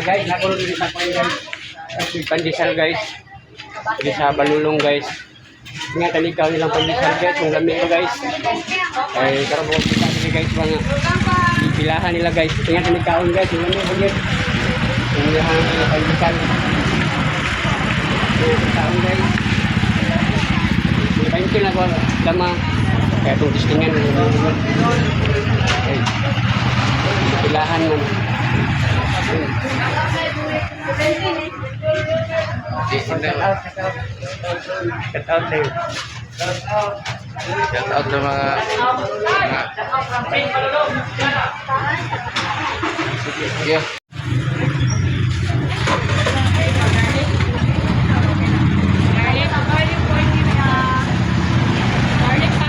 Guys, nakulong din sa kuan, guys. Pandesal, guys. Dito sa Balulong, guys. Nga talikaw nilang pandesal, guys, kung lami ko, guys. Ay karon mo kita diri, guys, mga pilahan nila, guys. Ingat talikaon, guys, yung lami ko guys. Yung ilang pandesal. Yung taon, guys. 20 na ko dama. Kaya itong tistingan. Ay. Pilahan man. Shout out sa'yo. Shout out sa mga. Yeah. Garlic, garlic, 40 na. Garlic pa?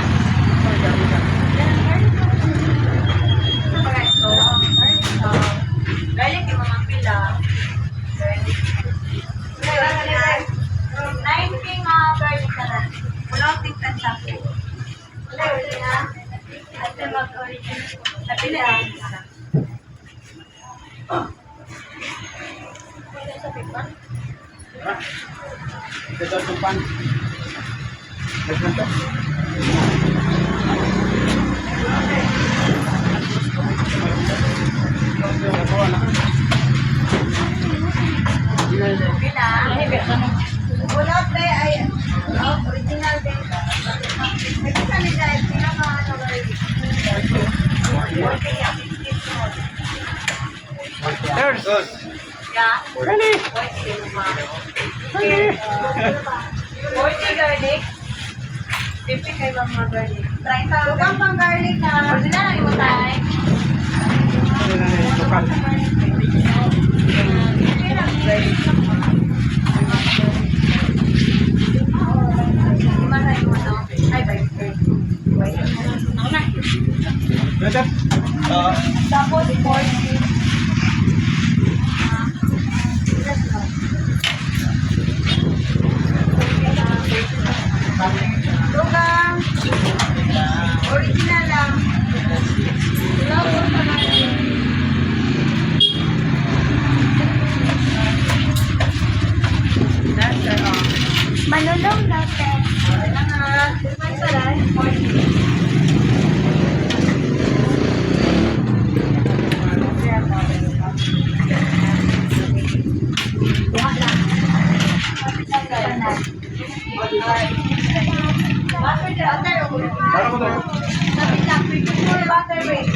Garlic, yung mga pila. Garlic. 90 nga garlic na lang. Wala akong tingnan sa akin. Wala, wala na. At mag-origin. Sabi na. Ito itong pan. Ito to. Pila. Wala pe ay oh, original pe. Kasi sa nila ay pinaka ano garlic. There's. Yeah. Ready? Ready? 40 garlic. 50 kay mga garlic. 30. Lukang pang garlic na. Original ang imo tay. Local. Lima na imo no. Ay, bye. Brother. Tapos 40. Lugang. Original lang. Love sa garlic. Manulong natin. Wala nga. May salan. 40. Butter, butter. Sabi lang, butter, wait.